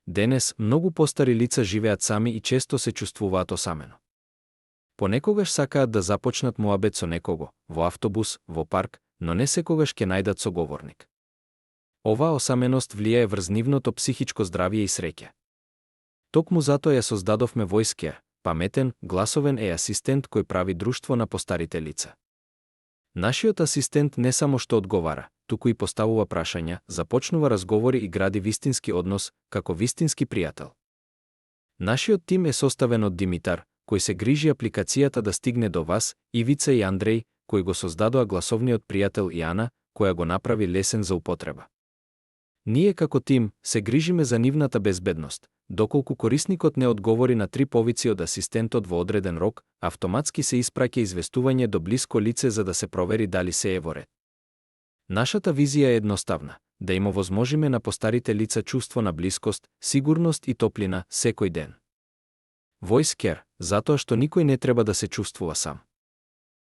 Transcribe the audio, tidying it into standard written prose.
Денес многу постари лица живеат сами и често се чувствуваат осамено. Понекогаш сакаат да започнат муабет со некого, во автобус, во парк, но не секогаш ќе најдат соговорник. Оваа осаменост влијае врз нивното психичко здравје и среќа. Токму затоа ја создадовме Voice Care, паметен, гласовен асистент кој прави друштво на постарите лица. Нашиот асистент не само што одговара, туку и поставува прашања, започнува разговори и гради вистински однос, како вистински пријател. Нашиот тим е составен од Димитар, кој се грижи апликацијата да стигне до вас, Ивица и Андреј, кои го создадоа гласовниот пријател, и Ана, која го направи лесен за употреба. Ние како тим се грижиме за нивната безбедност. Доколку корисникот не одговори на 3 повици од асистентот во одреден рок, автоматски се испраќа известување до блиско лице за да се провери дали се е во ред. Нашата визија е едноставна: да им овозможиме на постарите лица чувство на блискост, сигурност и топлина секој ден. Voice Care, затоа што никој не треба да се чувствува сам.